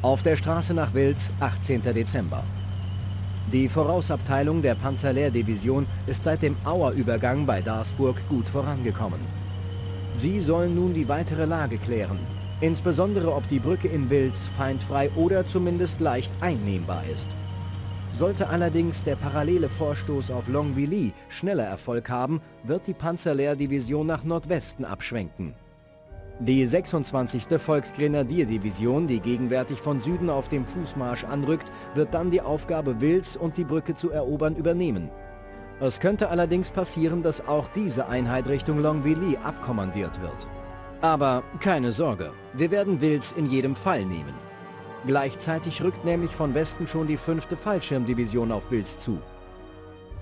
Auf der Straße nach Wiltz, 18. Dezember. Die Vorausabteilung der Panzerlehrdivision ist seit dem Auerübergang bei Darsburg gut vorangekommen. Sie sollen nun die weitere Lage klären, insbesondere ob die Brücke in Wiltz feindfrei oder zumindest leicht einnehmbar ist. Sollte allerdings der parallele Vorstoß auf Longvilly schneller Erfolg haben, wird die Panzerlehrdivision nach Nordwesten abschwenken. Die 26. Volksgrenadierdivision, die gegenwärtig von Süden auf dem Fußmarsch anrückt, wird dann die Aufgabe, Wiltz und die Brücke zu erobern, übernehmen. Es könnte allerdings passieren, dass auch diese Einheit Richtung Longvilly abkommandiert wird. Aber keine Sorge, wir werden Wiltz in jedem Fall nehmen. Gleichzeitig rückt nämlich von Westen schon die 5. Fallschirmdivision auf Wiltz zu.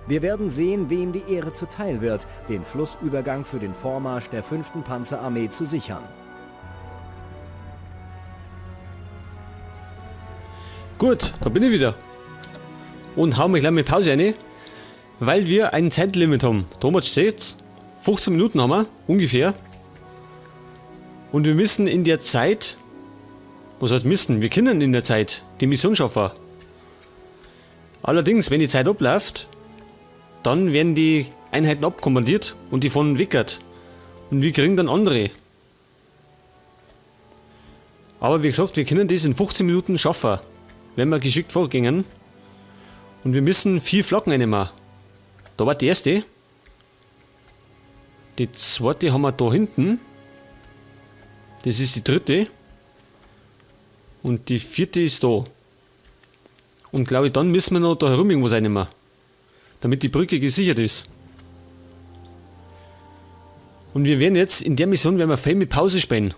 Wir werden sehen, wem die Ehre zuteil wird, den Flussübergang für den Vormarsch der 5. Panzerarmee zu sichern. Gut, da bin ich wieder. Und hau mich gleich mit Pause rein, weil wir ein Zeitlimit haben. Thomas steht, 15 Minuten haben wir, ungefähr. Und wir müssen in der Zeit, was heißt müssen, wir können in der Zeit die Mission schaffen. Allerdings, wenn die Zeit abläuft, dann werden die Einheiten abkommandiert und die von wickert. Und wir kriegen dann andere. Aber wie gesagt, wir können das in 15 Minuten schaffen, wenn wir geschickt vorgehen. Und wir müssen 4 Flaggen einnehmen. Da war die erste. Die zweite haben wir da hinten. Das ist die dritte. Und die vierte ist da. Und glaube ich, dann müssen wir noch da herum irgendwas einnehmen. Damit die Brücke gesichert ist. Und wir werden jetzt in der Mission werden wir viel mit Pause spielen.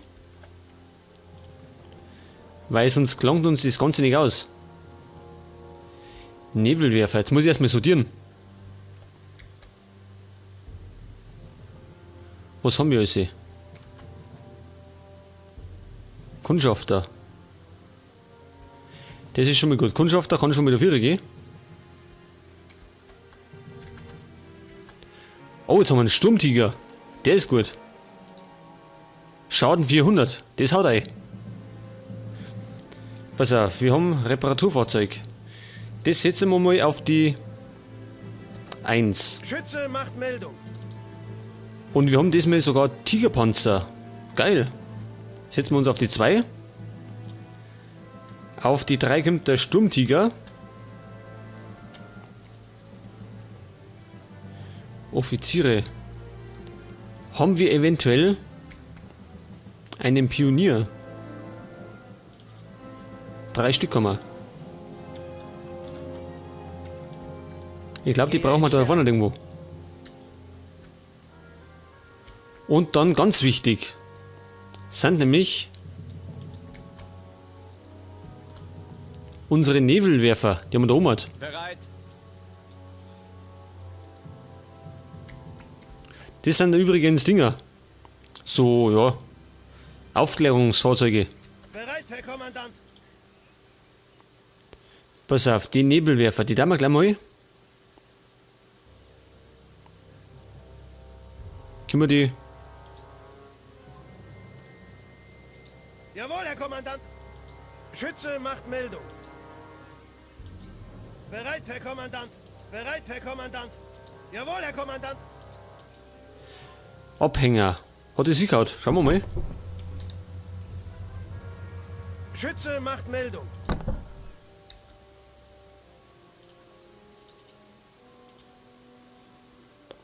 Weil sonst gelangt uns das Ganze nicht aus. Nebelwerfer, jetzt muss ich erstmal sortieren. Was haben wir alles? Kundschafter. Das ist schon mal gut. Kundschafter kann schon mal dafür gehen. Oh, jetzt haben wir einen Sturmtiger. Der ist gut. Schaden 400. Das haut ein. Pass auf, wir haben Reparaturfahrzeug. Das setzen wir mal auf die 1. Schütze macht Meldung. Und wir haben diesmal sogar Tigerpanzer. Geil. Setzen wir uns auf die 2. Auf die 3 kommt der Sturmtiger. Offiziere. Haben wir eventuell einen Pionier? 3 Stück haben wir. Ich glaub, die brauchen wir da vorne irgendwo. Und dann ganz wichtig sind nämlich unsere Nebelwerfer, die haben wir da oben hat. Bereit. Das sind übrigens Dinger. So, ja. Aufklärungsfahrzeuge. Bereit, Herr Kommandant. Pass auf, die Nebelwerfer, die da wir gleich mal. Können wir die. Jawohl, Herr Kommandant. Schütze macht Meldung. Bereit, Herr Kommandant. Bereit, Herr Kommandant. Jawohl, Herr Kommandant. Abhänger. Hat es sich gehauen? Schauen wir mal. Schütze macht Meldung.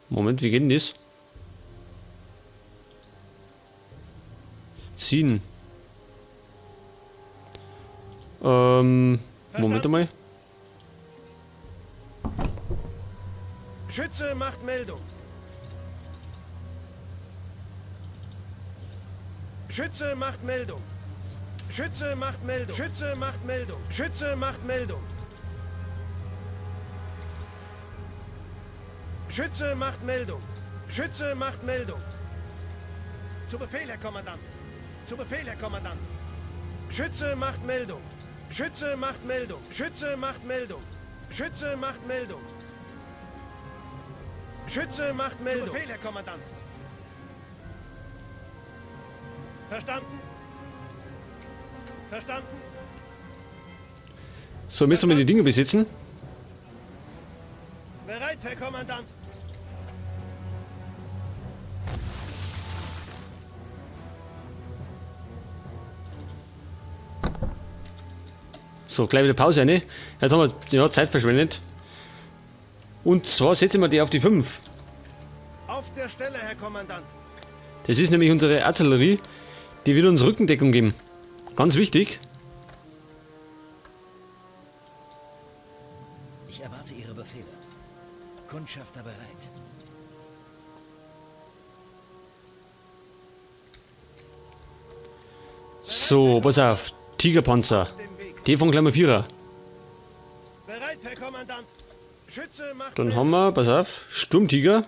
Moment, wie geht denn das? Ziehen. Moment einmal. Schütze macht Meldung. Schütze macht Meldung. Schütze macht Meldung. Schütze macht Meldung. Schütze macht Meldung. Schütze macht Meldung. Schütze macht Meldung. Zu Befehl, Herr Kommandant. Zu Befehl, Herr Kommandant. Schütze macht Meldung. Schütze macht Meldung. Schütze macht Meldung. Schütze macht Meldung. Schütze macht Meldung. Zu Befehl, Herr Kommandant. Verstanden? Verstanden? So, müssen wir die Dinge besitzen. Bereit, Herr Kommandant. So, gleich wieder Pause, ne? Jetzt haben wir ja, Zeit verschwendet. Und zwar setzen wir die auf die 5. Auf der Stelle, Herr Kommandant. Das ist nämlich unsere Artillerie, die wird uns Rückendeckung geben. Ganz wichtig. Ich erwarte Ihre Befehle. Kundschafter bereit. So, pass auf. Tigerpanzer. Die von gleich mal Vierer. Bereit, Herr Kommandant. Schütze macht Dann haben wir, pass auf, Sturmtiger.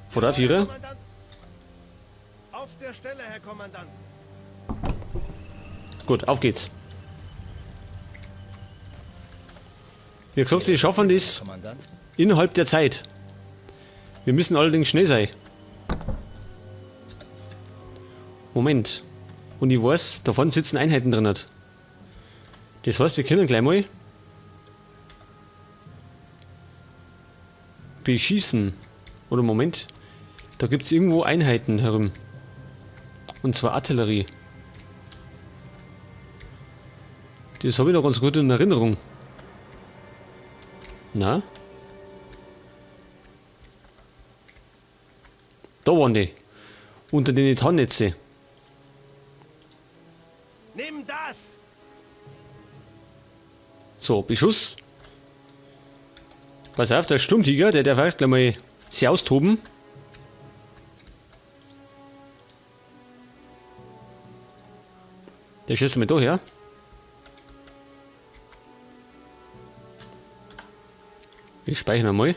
Vor der Vierer. Kommandant. Auf der Stelle, Herr Kommandant. Gut, auf geht's. Wie gesagt, wir schaffen das Kommandant. innerhalb der Zeit. Wir müssen allerdings schnell sein. Moment. Und ich weiß, da vorne sitzen Einheiten drin. Das heißt, wir können gleich mal beschießen. Oder Moment. Da gibt's irgendwo Einheiten herum. Und zwar Artillerie. Das habe ich noch ganz gut in Erinnerung. Na? Da waren die. Unter den Tarnnetze. Nimm das! So, Beschuss. Pass auf, der Sturmtiger, der darf auch gleich mal sich austoben. Der schießt mal da her. Wir speichern einmal.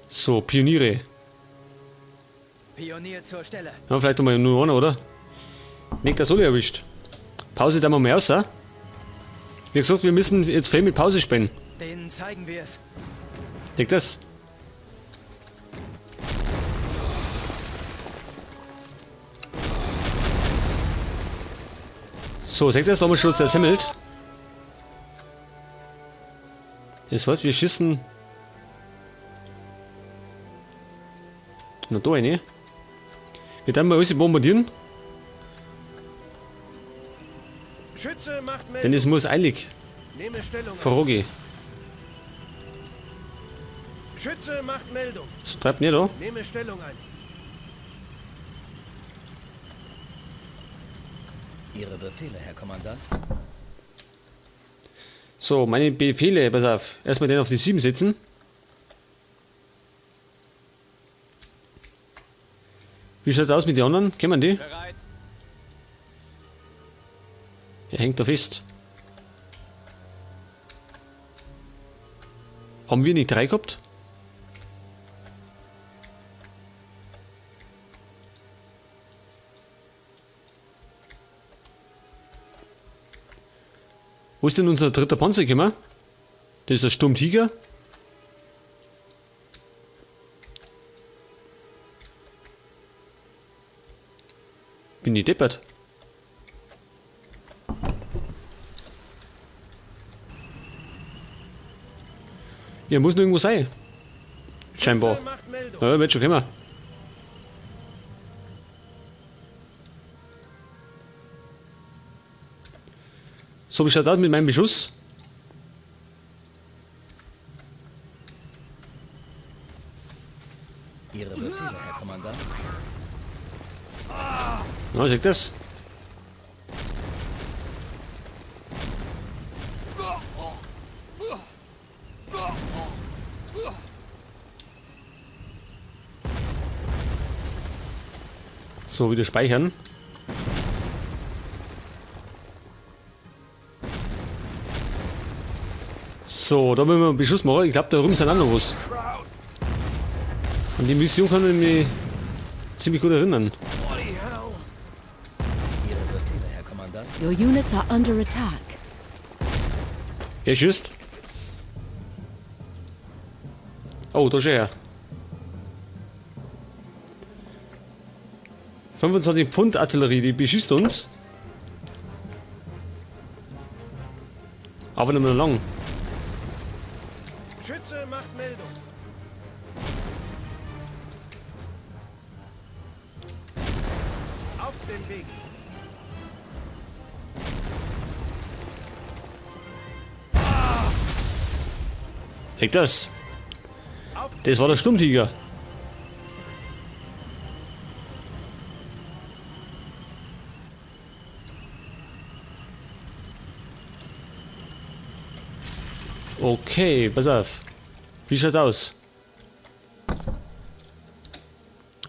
So, Pioniere. Pionier zur Stelle. Ja, vielleicht einmal nur einer, oder? Nicht, dass alle erwischt. Pause da mal raus. Wie gesagt, wir müssen jetzt viel mit Pause spielen. Denen zeigen wir es. Denkt das? So, seht ihr das? Da haben wir schon zersemmelt. Das heißt, wir schießen. Na da rein. Wir werden mal alles bombardieren, Schütze macht denn Meldung. es muss eilig Nehme Stellung. ein. vorangehen. Schütze macht Meldung. So treibt nicht da. Nehme Stellung ein. Ihre Befehle, Herr Kommandant. So, meine Befehle, pass auf. Erstmal den auf die 7 setzen. Wie schaut's aus mit den anderen? Kennen wir die? Bereit. Er hängt da fest. Haben wir nicht 3 gehabt? Wo ist denn unser dritter Panzer gekommen? Das ist der Sturmtiger. Bin ich deppert? Ja, muss noch irgendwo sein. Scheinbar. Schütze macht Meldung. Ja, wird schon kommen. So, wie schaut das mit meinem Beschuss? Ihre Befehle, Herr Kommandant. Na, seht das? So, wieder speichern. So, da müssen wir einen Beschuss machen. Ich glaube, da drüben sind auch noch was. An die Mission kann ich mich ziemlich gut erinnern. Ihre Befehle, Herr Kommandant. Your units are under attack. Er schießt. Oh, da ist er. 25 Pfund Artillerie, die beschießt uns. Aber nicht mehr lang. Schütze macht Meldung. Auf dem Weg. Echt das? Das war der Sturmtiger. Okay, pass auf. Wie schaut's aus?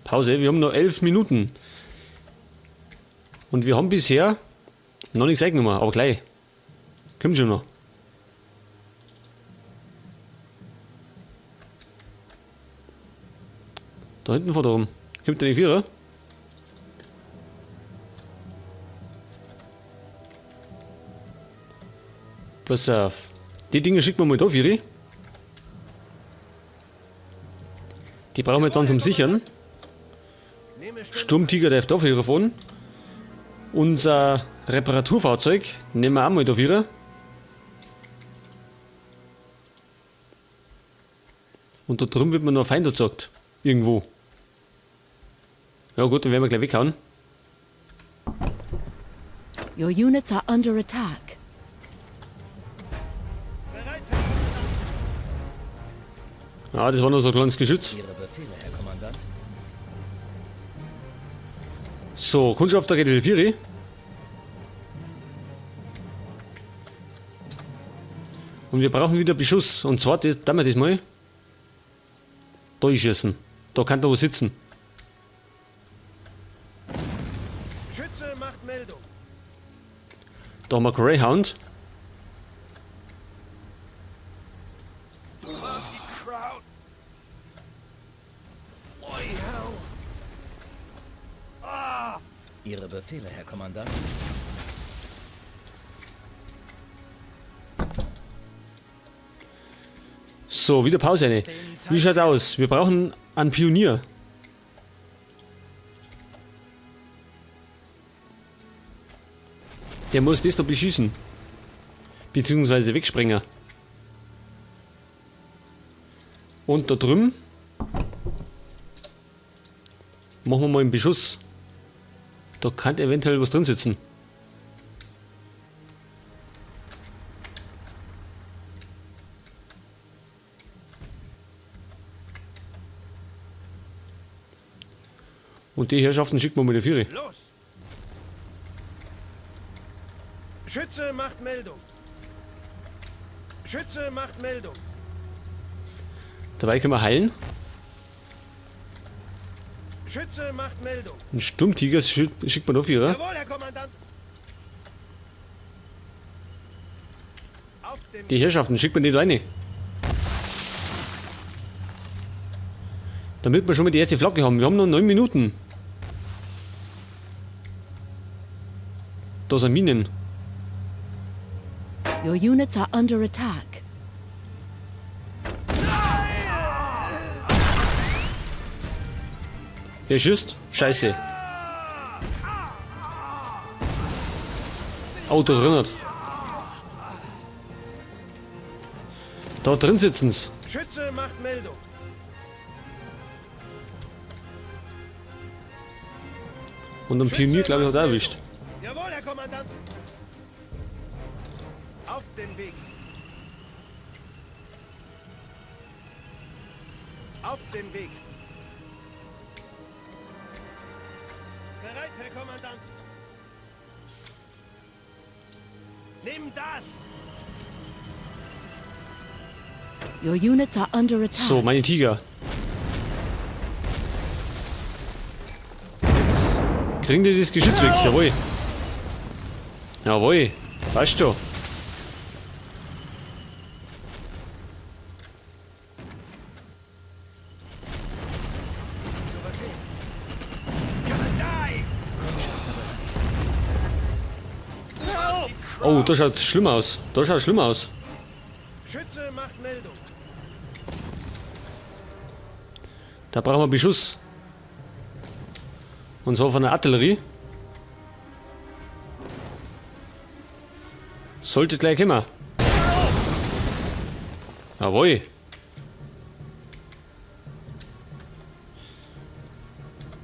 Pause, wir haben noch 11 Minuten. Und wir haben bisher noch nichts eingenommen, aber gleich. Kommt schon noch. Da hinten vor rum. Kommt der nicht Vierer? Pass auf. Die Dinge schicken wir mal da, Vieri. Die brauchen wir jetzt dann zum Sichern. Sturmtiger darf da Vierer fahren. Unser Reparaturfahrzeug nehmen wir auch mal da Vierer. Und da drüben wird mir noch Feind erzeugt. Irgendwo. Ja gut, dann werden wir gleich weghauen. Your units are under attack. Ah, das war nur so ein kleines Geschütz. Ihre Befehle, Herr Kommandant. So, Kundschafter geht in die Vieri. Und wir brauchen wieder Beschuss. Und zwar, das, da wir das mal. Da ist schießen. Da kann da was sitzen. Schütze macht Meldung. Da haben wir Greyhound. Ihre Befehle, Herr Kommandant. So, wieder Pause eine. Wie schaut aus? Wir brauchen einen Pionier. Der muss das da beschießen. Beziehungsweise wegspringen. Und da drüben machen wir mal einen Beschuss. Da kann eventuell was drin sitzen. Und die Herrschaften schicken wir mal die Viere. Los! Schütze macht Meldung. Schütze macht Meldung. Dabei können wir heilen. Schütze macht Meldung. Ein Sturmtiger schickt man da Vierer. Jawohl, Herr Kommandant. Auf dem Die Herrschaften schickt man die da rein. Damit wir schon mal die erste Flagge haben. Wir haben noch 9 Minuten. Da sind Minen. Your units are under attack. Wer schießt? Scheiße. Oh, da drin hat. Da drin sitzen's. Schütze macht Meldung. Und am Pionier, glaub ich, hat's auch erwischt. Jawohl, Herr Kommandant. Auf dem Weg. Auf dem Weg. Bereit, Herr Kommandant. Nimm das! Your units are under attack. So, meine Tiger. Jetzt kriegen die das Geschütz weg, jawohl. Jawohl, passt schon. Oh, da schaut's schlimm aus. Da schaut's schlimm aus. Schütze macht Meldung. Da brauchen wir Beschuss. Und zwar von der Artillerie. Sollte gleich kommen. Jawohl.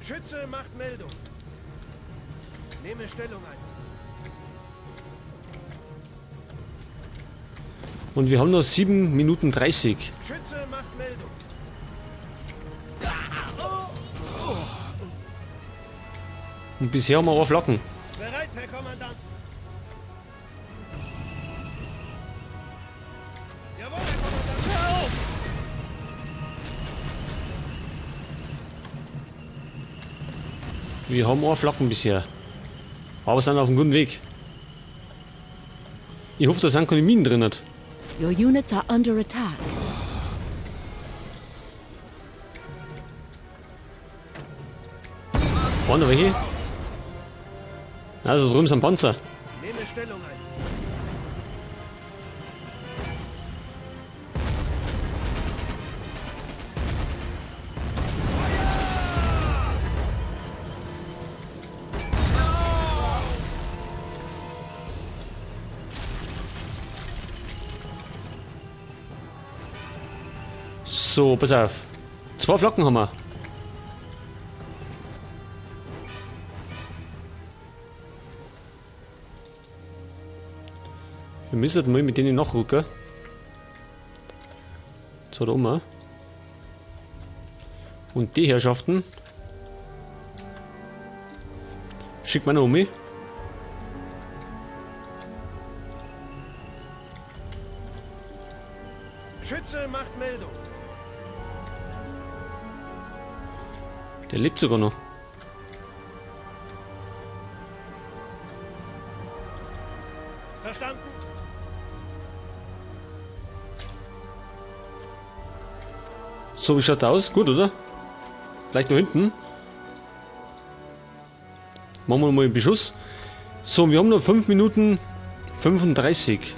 Schütze macht Meldung. Nehme Stellung ein. Und wir haben noch 7 Minuten 30. Schütze macht Meldung. Und bisher haben wir auch Flacken. Bereit, Herr Kommandant. Jawohl, Herr Kommandant. Hör auf! Wir haben auch Flacken bisher. Aber sind auf einem guten Weg. Ich hoffe, da sind keine Minen drin. Your units are under attack. Waren da welche? Also drüben sind Panzer. Nehme Stellung ein. So, pass auf. 2 Flacken haben wir. Wir müssen mal mit denen nachrücken. So, da oben. Und die Herrschaften schickt man noch um mich. Schütze macht Meldung. Der lebt sogar noch. Verstanden? So, wie schaut das aus? Gut, oder? Vielleicht noch hinten. Machen wir mal einen Beschuss. So, wir haben noch 5 Minuten 35.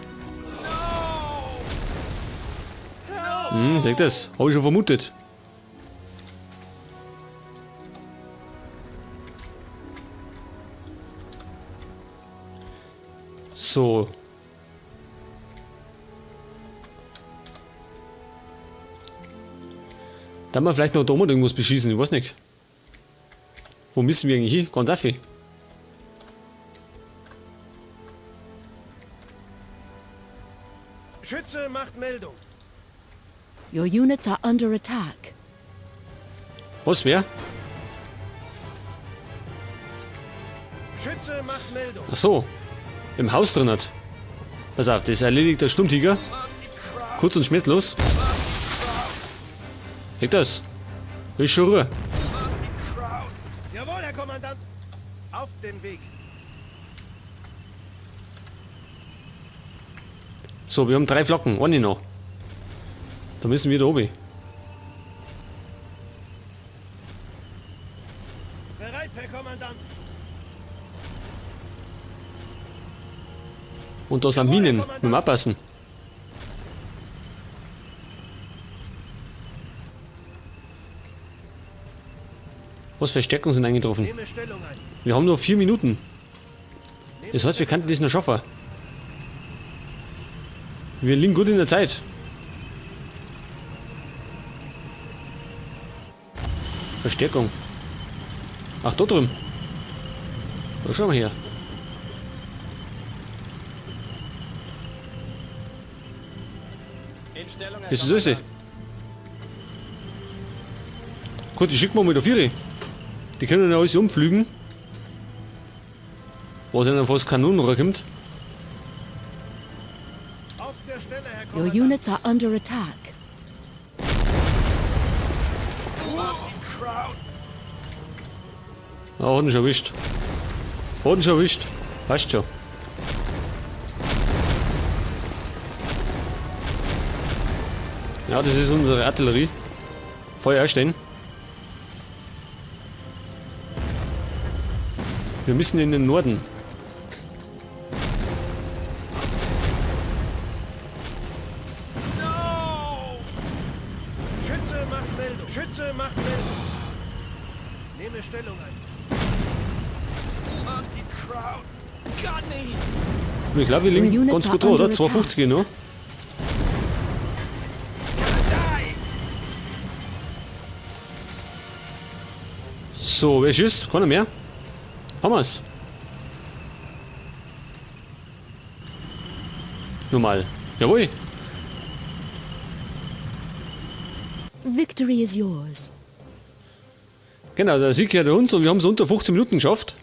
Seht das? Hab ich schon vermutet. So. Da wir vielleicht noch da oben irgendwas beschießen, ich weiß nicht. Wo müssen wir eigentlich hin? Ganz auf. Schütze macht Meldung. Your units are under attack. Was, wer? Schütze macht Meldung. Ach so. Im Haus drin hat. Pass auf, das erledigt der Sturmtiger. Kurz und schmerzlos. Liegt das? Ist schon Ruhe. Jawohl, Herr Kommandant. Auf dem Weg. So, wir haben 3 Flocken. Eine noch. Da müssen wir da oben. Bereit, Herr Kommandant. Und da sind Minen. Müssen wir aufpassen. Was für Stärkungen sind eingetroffen? Nehme Stellung ein. Wir haben nur 4 Minuten. Das heißt, wir könnten das noch schaffen. Wir liegen gut in der Zeit. Verstärkung. Ach, da drüben. Da schauen wir her. Ist das alles? Gut, die schicken wir mal da 4. Die können ja alles umflügen. Was ihnen fast Kanonen runterkommt. Auf der Stelle, Herr Your Kommandant. units are under attack. Ah, hat ihn schon erwischt. Hat ihn schon erwischt. Passt schon. Ja, das ist unsere Artillerie. Feuer einstellen. Wir müssen in den Norden. Schütze macht Meldung. Schütze macht Meldung. Nehme Stellung ein. Ich glaube, wir liegen Your units ganz gut are dran, oder? under attack. 2,50 noch. So, wer schießt? Keiner mehr? Haben wir's? Nochmal. Jawohl. Victory is yours. Genau, der Sieg gehört uns und wir haben es unter 15 Minuten geschafft.